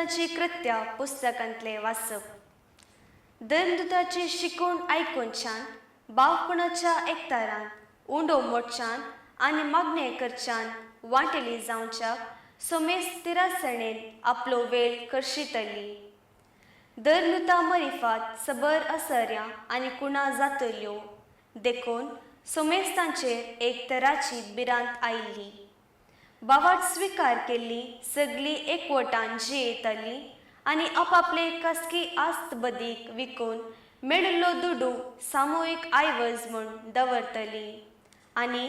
धर्मदूताची कृत्या पुस्तकांतले वाचप. धर्मदूताची शिकवण आयकुनच्यान बावपणाच्या एकतारान उंडो मोडच्यान आनी मागणें करच्यान वांटेली जावच्याक सोमेस तिरासणेन आपलो वेळ करशितली. धर्मदूता मरिफात सबर असर्या आनी कुणा जातल्यो देखून सोमेस्तांचेर एक तराची भिरांत आयिल्ली. बावाट स्विकार केल्ली सगळी एकवटान जियेताली आनी आपापले खासगी आस्त बदीक विकून मेळिल्लो दुडू सामुहीक आयवज म्हूण दवरतली आनी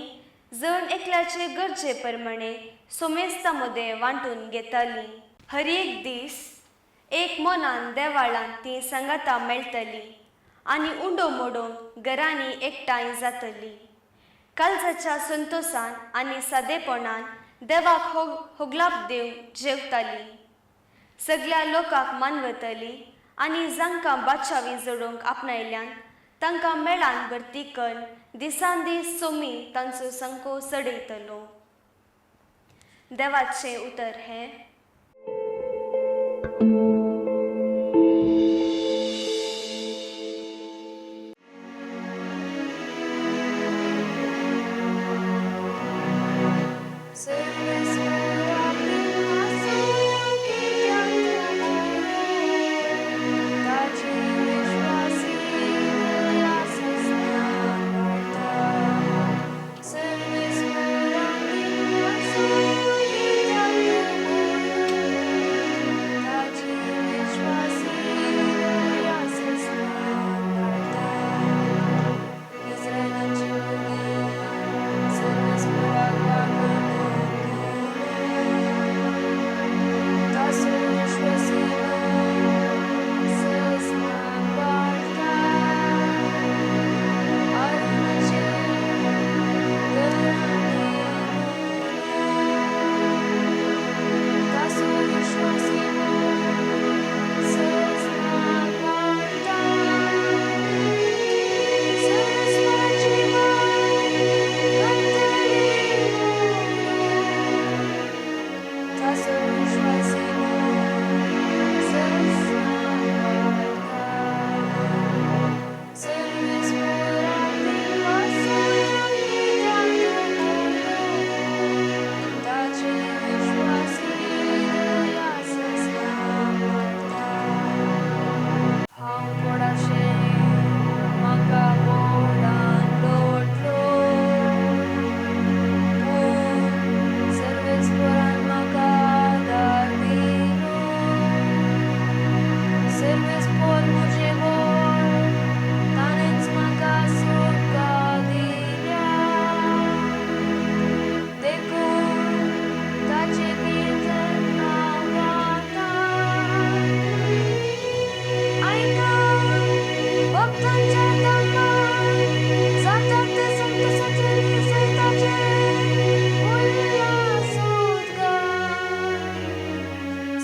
जण एकल्याचे गरजे प्रमाणे सोमेस्ता मदें वांटून घेताली. हर एक दीस एक मनान देवाळांत ती सांगाता मेळटली आनी उंडो मोडून घरांनी एकठांय जातली. काळजाच्या संतोसान आनी सादेपणान देवाक होगलाप दिवन जेवताली. सगल्या लोकांक मानवतली आनी जांकां बाचावी जोडूंक आपणायल्यान तांकां मेळान भरती कन्न दिसान दीस सोमी तांचो संको चडयतलो. देवाचें उतर हें.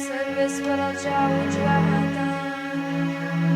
सर्वेस्वराच्या उजव्या हातान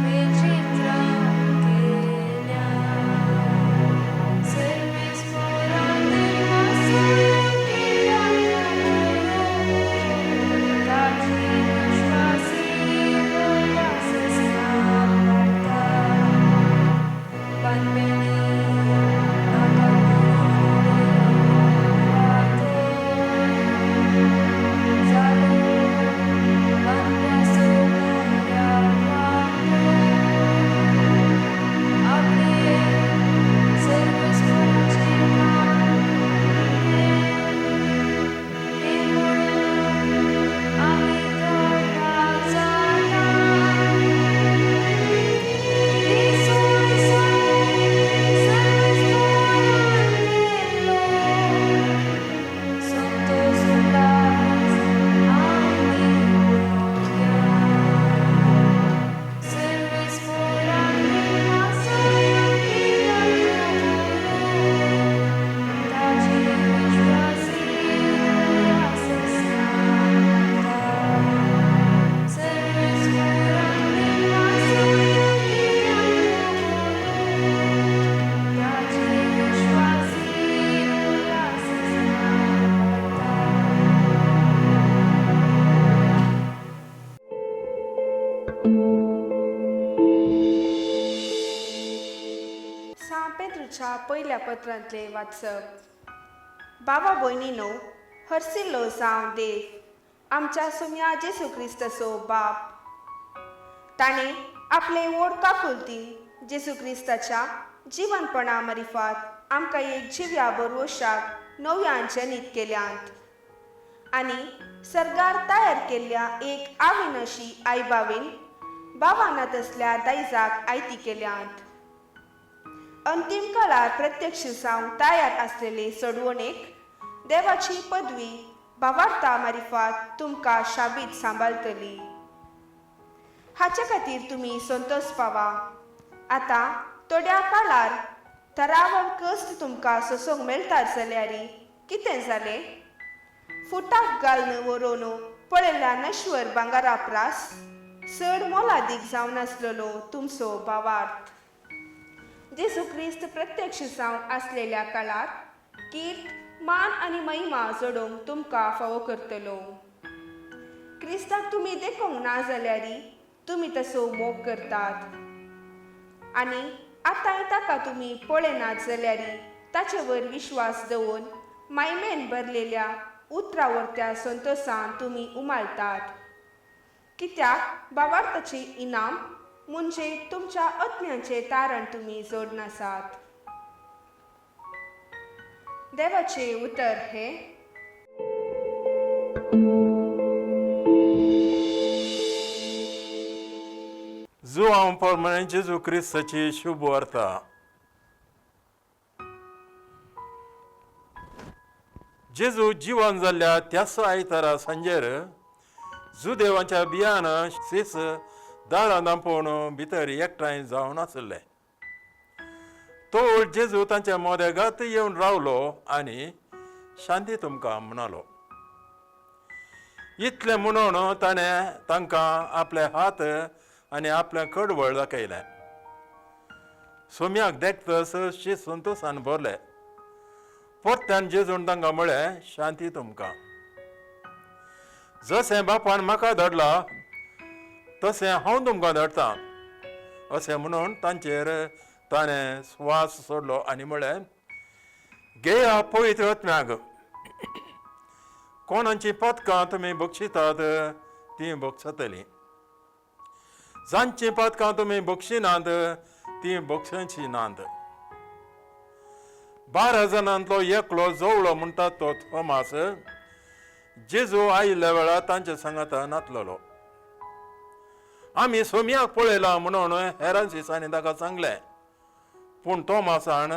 सां पेद्रूच्या पयल्या पत्रांतलें वाचप. बाबा भयणीनो, हरसिल्लो जावं देव आमच्या सोम्या जेसू क्रिस्ताचो बाप, ताणें आपले व्हड काकुळतीन जेसू क्रिस्ताच्या जिवनपणा मारिफात आमकां एक जिव्या बरवशाक नव्यान जनीत केल्यांत आनी सरकार तयार केल्ल्या एक आविनाशी आईबावीन बाबाना तसल्या दायजाक आयती केल्यांत. अंतीम काळार प्रत्यक्ष जावंक तयार आसलेले सोडवणेक देवाची पदवी भावार्था मारिफात तुमकां शाबीत सांबाळटली. हाचे खातीर तुमी संतोष पावा. आतां थोड्या काळार थरावळ कश्ट तुमकां सोंसूंक मेळटा जाल्यार कितें जालें? फुटाक घालून व्हरून पळयल्ल्या नश्वर भांगरा प्रास चड मोलादीक जावन आसलेलो तुमचो भावार्थ. जेसू क्रिस्त प्रत्यक्ष जावंक आसलेल्या काळार कीर्त, मान आनी महिमा जोडूंक तुमकां फावो करतलो. क्रिस्ताक तुमी देखूंक ना जाल्यार तुमी तसो मोग करतात आनी आतांय ताका तुमी पळयनात जाल्यार ताचे वयर विश्वास दवरून मायमेन भरलेल्या उतरां वरत्या संतोसान तुमी उमाळटात. कित्याक भावार्थाचें इनाम म्हणजे तुमच्या आत्म्याचें तारण तुमी जोडनासात. देवाचें उतर हें. जुआंव प्रमाणे जेजू क्रिस्ताची शुभ वार्ता. जेजू जिवन जाल्ल्या त्याच आयतारा सांजेर जुदेवाच्या बियान शीस दारां दांपोवन भितर एकठांय जावन आसले. तो जेजू तांच्या मोदेगात येवन रावलो आनी शांती तुमकां म्हणालो. इतलें म्हणून ताणें तांकां आपले हात आनी आपलें कडवळ दाखयलें. सोम्याक देखतस शीत संतोसान भरले. परत्यान जेजून तांकां म्हळें, शांती तुमकां. जशें बापान म्हाका धाडला तशें हांव तुमकां धाडटा अशें म्हणून तांचेर ताणें स्वास सोडलो आनी म्हळें, घेया पवित्र आत्म्याक. कोणाची पदकां तुमी बक्षितात तीं बक्षतलीं, जांचीं पदकां तुमी बक्षिनात तीं बक्षची नात. 12 जाणांतलो एकलो जवळो म्हणटात तो थोमास जेजू आयिल्ल्या वेळार तांच्या सांगाता नातलेलो. आमी सोम्याक पळयला म्हणून हेरां दिसांनी ताका सांगलें, पूण थोमासान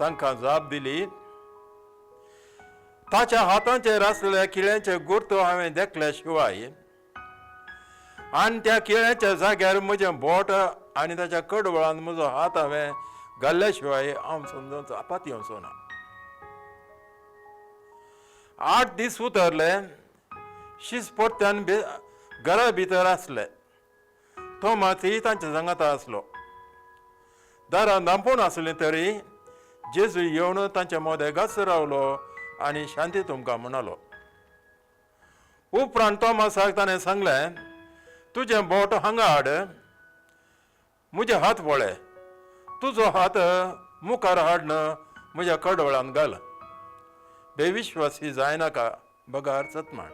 तांकां जाप दिली, ताच्या हातांचेर आसलेल्या किळ्यांचे गुर्तो हांवें देखले शिवाय आनी त्या किळ्यांच्या जाग्यार म्हजें बोट आनी ताच्या कडवळान म्हजो हात हांवें घाल्ल्या शिवाय हांव समजून पातयेवचो ना. 8 दीस उतरले. शीस परत्यान घरा भितर आसले. थोमासय तांच्या सांगाता आसलो. दारां धांपून आसलीं तरी जेजू येवन तांच्या मोदेगाच रावलो आनी शांती तुमकां म्हणालो. उपरांत थोमासाक ताणें सांगलें, तुजें बोट हांगा हाड, म्हजे हात पळय, तुजो हात मुखार हाडन म्हज्या कडवळान घाल. बेविश्वासी जायनाका बगार सतमाण.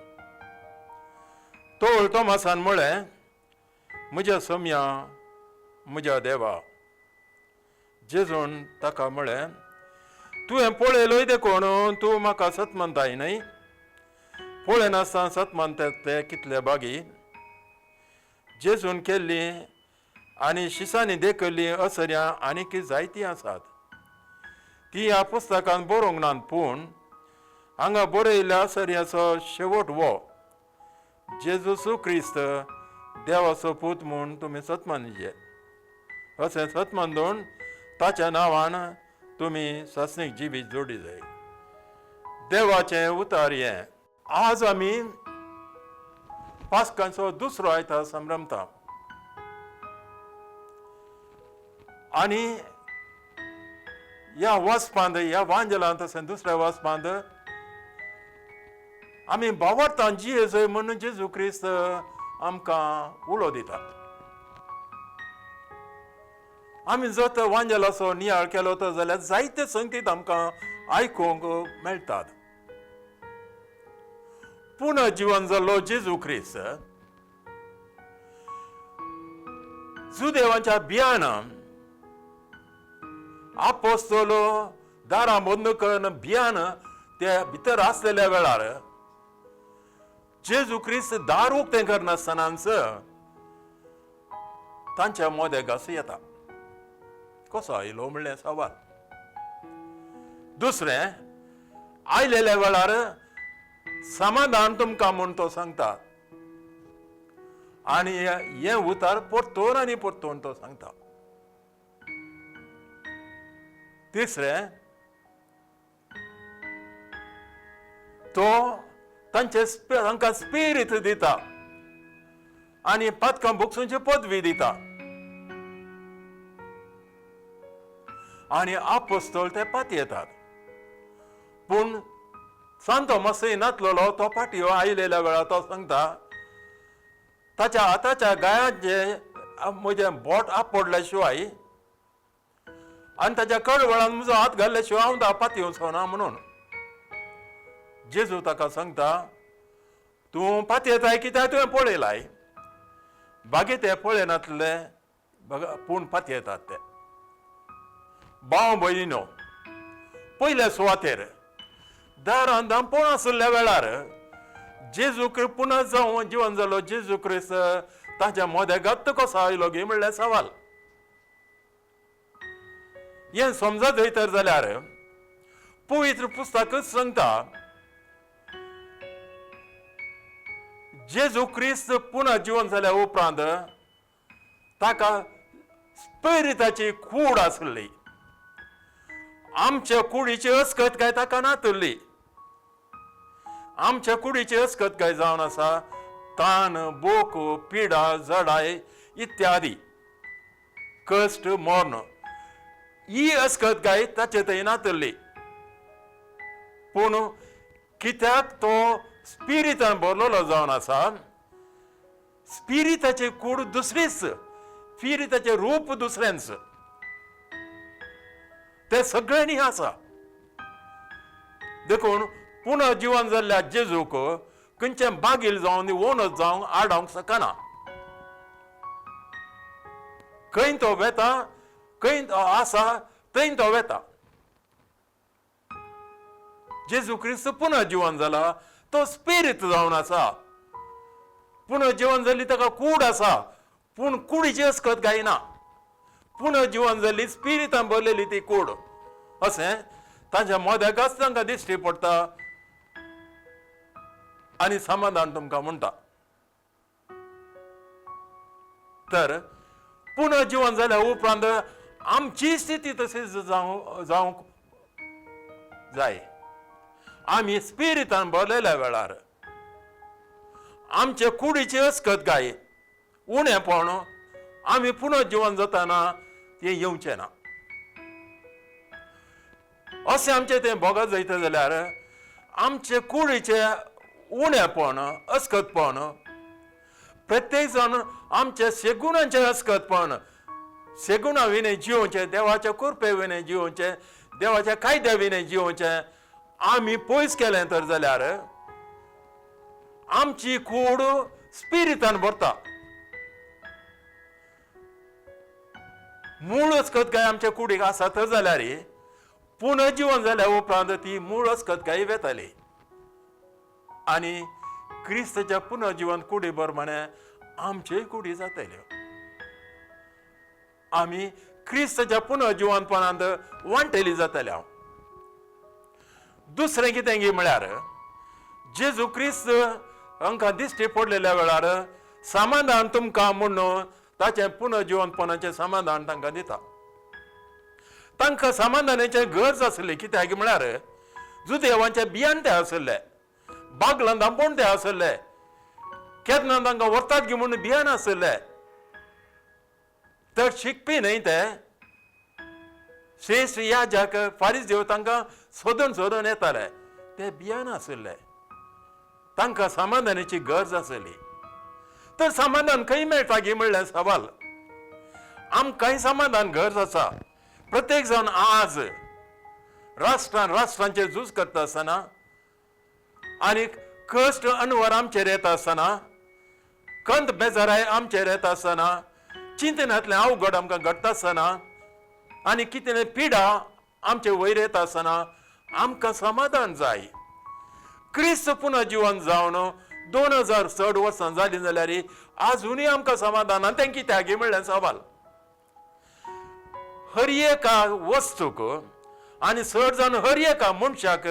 तोळ थोमासान म्हळें, म्हज्या सोम्या, म्हज्या देवा. जेजून ताका म्हळें, तुवें पळयलोय देखून तूं म्हाका सतमनताय न्हय? पळयनासतना सतमनतात ते कितले बागी. जेजून केल्ली आनी शिसांनी देखिल्लीं असऱ्यां आनीक जायतीं आसात, ती ह्या पुस्तकान बरोवंक नात, पूण हांगा बरयल्ल्या असऱ्याचो शेवट हो, जेजू क्रिस्त देवाचो पूत म्हूण तुमी सतमानचे. अशें सतमान ताच्या नांवान तुमी सासणीक जिवीत जोडी जाय. देवाचें उतार हें. आज आमी पास्कांचो दुसरो आयतार संभ्रमता आनी ह्या वाचपांत, ह्या वांजलांत तशें दुसऱ्या वाचपांत आमी भावार्थान जियेजय म्हणून जेजू क्रिस्त आमकां उलो दिता. आमी जर तर वांजेलाचो नियाळ केलो तर जाल्यार जायते संगीत आमकां आयकूंक मेळटात. पुनर्जिवन जाल्लो जेजू क्रिस्त जुदेवांच्या बियाण आपोस्तलो दारां बंद करून बियाण ते भितर आसलेल्या वेळार जेजू क्रिस्त दार उक्तें करनासतनाच तांच्या मोदें घास येता. कसो आयलो म्हणलें सवाल. दुसरें, आयलेल्या वेळार समाधान तुमकां म्हूण तो सांगता आनी हें उतार परतून आनी परतून तो सांगता. तिसरें, तो तांचे तांकां स्पिरीत दिता आनी पातकां भोगसूंची पदवी दिता आनी आपोस्तोल ते पातयेतात. पूण सांतो मसय नातलेलो तो पाटयो आयलेल्या वेळार तो सांगता ताच्या हाताच्या गायांचे म्हजें बोट आपडल्या शिवाय आनी ताच्या कडवळान म्हजो हात घाल्ल्या शिवाय हांव ता पातयेवचो ना म्हणून. जेजू ताका सांगता तूं पातयेताय कित्याक तुवें पळयलाय, बागी ते पळयनातले पूण पातयेतात ते. भाव भयणीनो, पयल्या सुवातेर दारान धांपून आशिल्ल्या वेळार जेजू क्रिस्त पुनः जावन जिवन जालो जेजू क्रिस्त ताच्या मोद्या गत्त कसो आयलो गी म्हणल्यार सवाल. हें समजत तर जाल्यार पवित्र पुस्तकच सांगता जेजू क्रिस्त पुनः जिवन जाल्या उपरांत ताका स्पिरिताची कूड आसली. आमच्या कुडीची अस्कत काय ताका नातुरली. आमच्या कुडीची अस्कत काय जावन आसा तान, बोक, पिडा, जडाय इत्यादी, कश्ट, मर्ण ही अस्कत काय ताचे थंय नातुरली. पूण कित्याक तो स्पिरितान भरलेलो जावन आसा, स्पिरिताची कूड दुसरीच, स्पिरिताचें रूप दुसरेंच, ते सगळ्यांनी आसा. देखून पुनः जिवन जाल्ल्या जेजूक खंयचें बागील जावन ओनच जावंक आडावंक शकना. खंय तो वेता, खंय तो आसा थंय तो वेता. जेजू क्रिस्त पुनः जिवन जाला तो स्पिरीत जावन आसा. पुनः जिवन जाल्ली ताका कूड आसा, पूण कुडीची अस्कत गायना. पुनः जिवन जाल्ली स्पिरितान भरलेली ती कूड अशें तांच्या मोद्याकच तांकां दिश्टी पडटा आनी समाधान तुमकां म्हणटा. तर पुनः जिवन जाल्या उपरांत आमची स्थिती तशीच जावंक जाय. आमी स्पिरितान भरलेल्या वेळार आमचे कुडीची अस्कत गाय उणेपण आमी पुनः जिवन जाताना तें येवचें ना. अशें आमचें तें भोगत जायत जाल्यार आमचे कुडीचें उणेपण, अस्कतपण, प्रत्येक जाण आमच्या शेगुणांचें अस्कतपण, शेगुणा विणें जियोवचें, देवाच्या कृपे विणें जियोवचें, देवाच्या कायद्या विणें जियोवचें आमी पयस केलें तर जाल्यार आमची कूड स्पिरितान भरता. मूळ अस्कत काय आमच्या कुडीक आसा तर जाल्यार पुनः जिवन जाल्या उपरांत ती मूळ अस्कत काय वेताली आनी क्रिस्ताच्या पुनर्जिवन कुडी प्रमाणे आमचेय कुडी जातल्यो. आमी क्रिस्ताच्या पुनर्जिवनपणांत वांटेली जातल्या. दुसरें कितें गी म्हळ्यार जेजू क्रिस्त हांकां दिश्टी पडलेल्या वेळार समाधान तुमकां म्हणून ताचें पुनर्जिवनपणाचें समाधान तांकां दिता. तांकां समाधानाचें गरज आसली कित्याक म्हळ्यार जुदेवांचे बियाण ते आसले, बागलां दांपोवन ते आसले, केन्ना तांकां व्हरतात गी म्हणून बियाण आसले. तर शिकपी न्हय ते श्रेश्ठ याजक फारीस देव तांकां सोदून सोदून येताले, ते बियाण आसले. तांकां समाधानाची गरज आसली. तर समाधान खंय मेळटा गी म्हणलें सवाल. आमकांय समाधान गरज आसा. प्रत्येक जावन आज राष्ट्रान राष्ट्रांचेर झूज करता आसतना आनी कश्ट अनवर आमचेर येता आसतना, कंत बेजाराय आमचेर येता आसतना, चिंतनांतलें अवघड आमकां घडटा आसतना आनी कितें पिडा आमचे वयर येता आसतना आमकां समाधान जाय. क्रिस्त पुनर्जिवन जावन 2000 चड वर्सां जालीं जाल्यार आजुनूय आमकां समाधान आनी तें कित्याक म्हणल्यार सवाल. हर एका वस्तूक आनी चड जावन हर एका मनशाक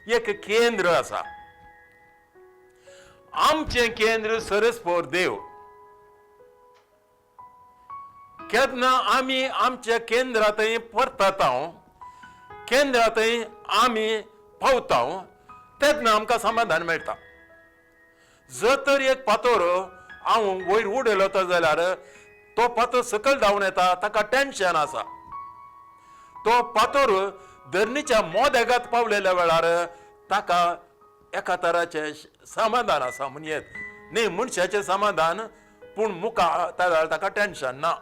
एक केंद्र आसा. आमचें केंद्र सरस्पोर देव. केन्ना आमी आमच्या केंद्रांतय परतता, केंद्रांतय आमी पावता तेन्ना आमकां समाधान मेळटा. जर तर एक फातोर हांव वयर उडयलो तो जाल्यार तो फातर सकयल धांवन येता, ताका टेन्शन आसा. तो फातोर धरणीच्या मोदेगात पावलेल्या वेळार ताका एका तराचें समाधान आसा म्हूण येत न्ही मनशाचें समाधान, पूण मुखार त्या वेळार ताका टेन्शन ना.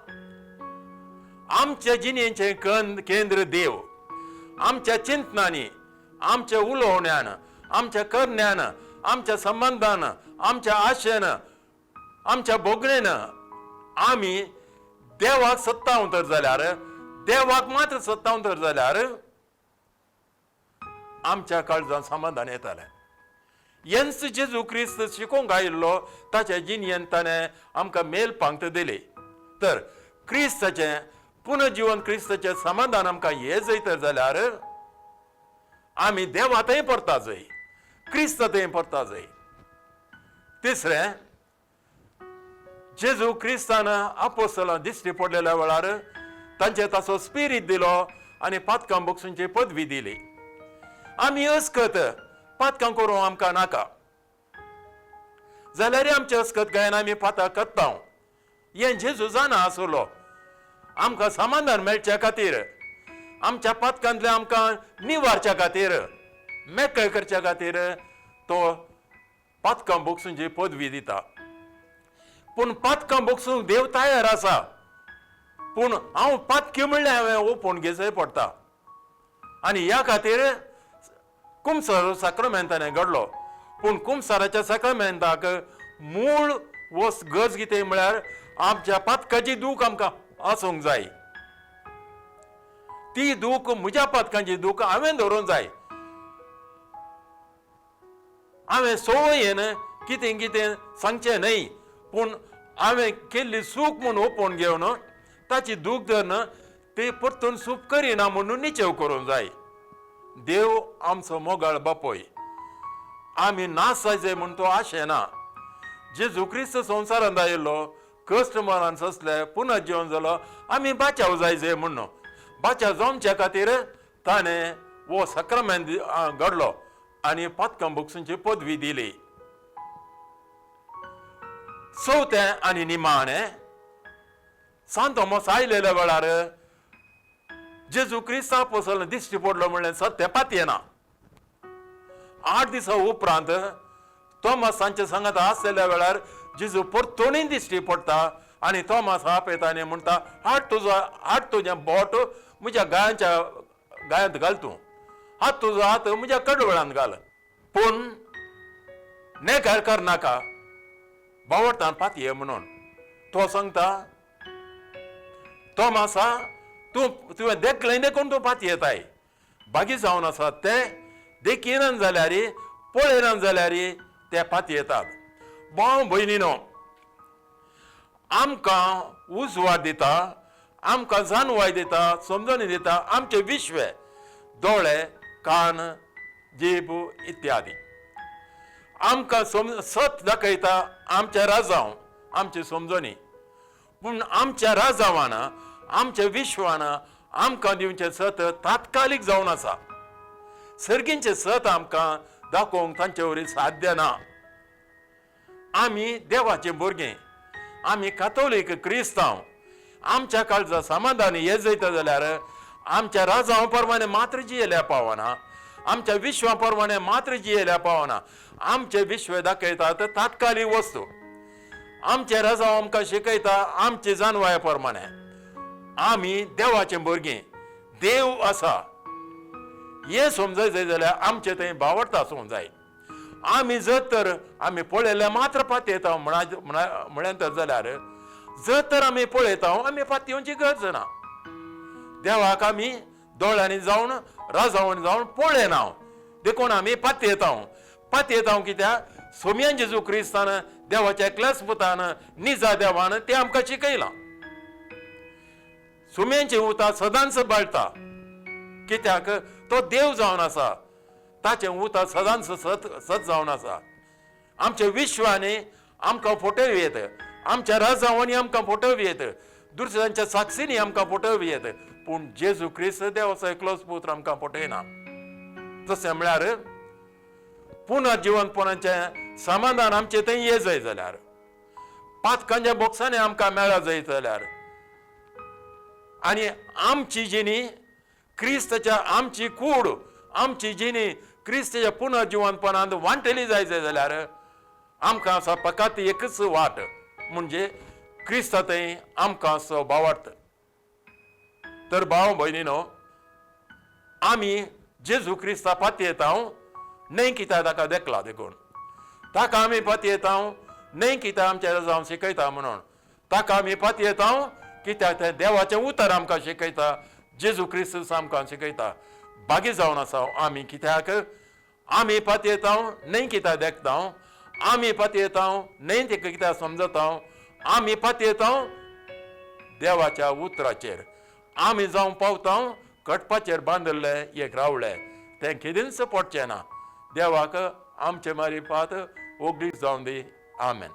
आमच्या जिणेचें केंद्र देव. आमच्या चिंतनांनी, आमच्या उलोवण्यान, आमच्या करण्यान, आमच्या संबंदान, आमच्या आशेन, आमच्या भोगणेन आमी देवाक सत्तावंतर जाल्यार, देवाक मात्र सत्तावंतर जाल्यार आमच्या काळजान समाधान येतालें. हेंच जेजू क्रिस्त शिकोवंक आयिल्लो ताच्या जिणेन ताणें आमकां मेल पांगत दिली. तर क्रिस्ताचें पुनर्जिवन, क्रिस्ताचें समाधान आमकां हे जयतर जाल्यार आमी देवांतय परता जाय, क्रिस्तांतय परता जाय. तिसरें, जेजू क्रिस्तान आपोस्तलां दिश्टी पडलेल्या वेळार तांचे ताचो स्पिरीत दिलो आनी पातकां बक्षूंची पदवी दिली. आमी अस्कत पातकां करूं आमकां नाका जाल्यार आमचे अस्कत गायन आमी पातां करता. हें जेजू जाणा आसलो. आमकां समाधान मेळच्या खातीर, आमच्या पातकांतले आमकां निवारच्या खातीर, मेकळे करच्या खातीर तो पातकां बक्षूंची पदवी दिता. पूण पातकां बक्षूंक देव तयार आसा, पूण हांव पातकी म्हणल्यार हांवें ओपोवन घेवचें पडटा. आनी ह्या खातीर कुमसार साक्रमेंतान घडलो. पूण कुमसाराच्या साक्रमेंताक मूळ वस्त गरज कितें म्हळ्यार आमच्या पातकाची दूख आमकां आसूंक जाय. ती दूख म्हज्या पातकांची दूख हांवें धरूंक जाय. हांवें संवयेन कितें कितें सांगचें न्हय, पूण हांवें केल्ली चूक म्हूण ओपोवन घेवन ताची दूख धरून ती परतून चूक करिना म्हणून निचेव करूंक जाय. देव आमचो मोगाळ बापूय, आमी नाश जायचे म्हूण तो आशेना. जेजू क्रिस्त संवसारांत आयिल्लो, कश्ट मरण सोंसले, पुनर्जिवन जालो, आमी बाचाव जायचे म्हूण. बाचाव जावच्या खातीर ताणें हो साक्रमेंत घडलो आनी पातकां बक्षूंची पदवी दिली. चवथें आनी निमाणें, सांत तोमस आयलेल्या वेळार जेजू क्रिस्ता पसल दिश्टी पडलो म्हणलें सत्य पातयेना. 8 दिसां उपरांत तोमास तांचे सांगात आसलेल्या वेळार जेजू परतोणी दिश्टी पडटा आनी तोमास आपयता आनी म्हणटा, हाड तुजो, हाड तुजें बोट म्हज्या गायांच्या गायांत घाल, तूं हात तुजो हात म्हज्या कडवळांत घाल, पूण नेकार करनाका, बावडटान पातये म्हणून. तो सांगता, तोमासा तूं तुवें देखलें देखून तूं पातयेताय, बागी जावन आसात ते देखिनान जाल्यार, पळयनान जाल्यार ते पातयेतात. भाव भयणीनो, आमकां उजवाड दिता, आमकां जानवाय दिता, समजणी दिता आमचे विश्व, दोळे, कान, जीब इत्यादी. आमकां सत दाखयता आमच्या राजांव, आमची समजणी. पूण आमच्या राजावान, आमच्या विश्वान आमकां दिवचें सत तात्कालीक जावन आसा. सर्गींचें सत आमकां दाखोवंक तांचे वरी साध्य ना. आमी देवाचे भुरगीं, आमी कातोलीक क्रिस्तांव. आमच्या काळजा समाधान हे जयता जाल्यार आमच्या राजांव प्रमाणे मात्र जियेल्या पावना, आमच्या विश्वा प्रमाणे मात्र जियेल्या पावना. आमचें विश्व दाखयता तर तात्कालीक वस्तू, आमचे राजांव आमकां शिकयता आमचे जानवाय प्रमाणे. आमी देवाचें भुरगीं, देव आसा हें समजय जाय जाल्यार आमचें थंय बावडटा आसूंक जाय. आमी जर तर आमी पळयल्यार मात्र पातयेता म्हळ्यां तर जाल्यार जर तर आमी पळयता आमी पातयेवची गरज ना. देवाक आमी दोळ्यांनी जावन राजावन जावन पळयना, देखून आमी पातयेता. पातयेता कित्याक सोमयान जेजू क्रिस्तान देवाच्या एकल्याच पुतान निजा देवान तें आमकां शिकयलां. सुम्यांचें उतार सदांच बाळटा, कित्याक तो देव जावन आसा, ताचें उतार सदांच सत सत जावन आसा. आमच्या विश्वांनी आमकां फोटो येत, आमच्या राजावांनी आमकां फोटो येत, दुसऱ्यांच्या साक्षींनी आमकां फोटो येत, पूण जेजू क्रिस्त देवाचो एकलोच पुत्र आमकां फटयना. तशें म्हळ्यार पुनर्जिवनपणाचें समाधान आमचें थंय ये जाय जाल्यार, पातकांच्या बोक्सांनी आमकां मेळा जायत जाल्यार, आनी आमची जिणी क्रिस्ताच्या आमची कूड आमची जिणी क्रिस्ताच्या पुनर्जिवनपणांत वांटेली जाय जाय जाल्यार आमकां आसा फकत एकच वाट, म्हणजे क्रिस्ता थंय आमकां असो भावार्थ. तर भाव भयणीनो, आमी जेजू क्रिस्ता पातयेता न्हय कित्याक ताका देखला, देखून ताका आमी पातयेता न्हय कित्याक आमच्या जावन शिकयता म्हणून, ताका आमी पातयेता कित्याक तें देवाचें उतर आमकां शिकयता, जेजू क्रिस्त आमकां शिकयता. बागी जावन आसा आमी कित्याक आमी पातयेता न्हय कित्याक देखता, आमी पातयेता न्हय तेका कित्याक समजता, आमी पातयेता देवाच्या उतराचेर. आमी जावं पावता कटपाचेर बांदिल्लें एक रावळें, तें केदींच पडचें ना. देवाक आमचे मारिफात ओगडीस जावन दी. आमेन.